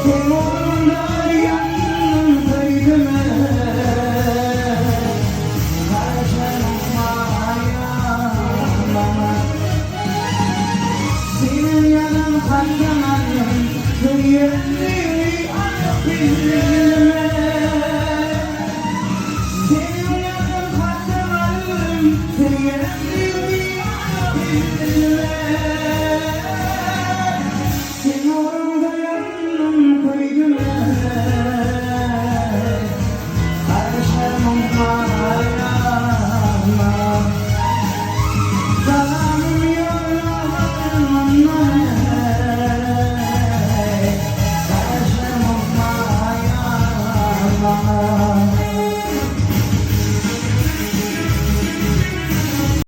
Seň ugrunda ýandym söýdüm Garaşaryn maýa Seniň ýazan hatdan aldym Söýenimi anyk bildim.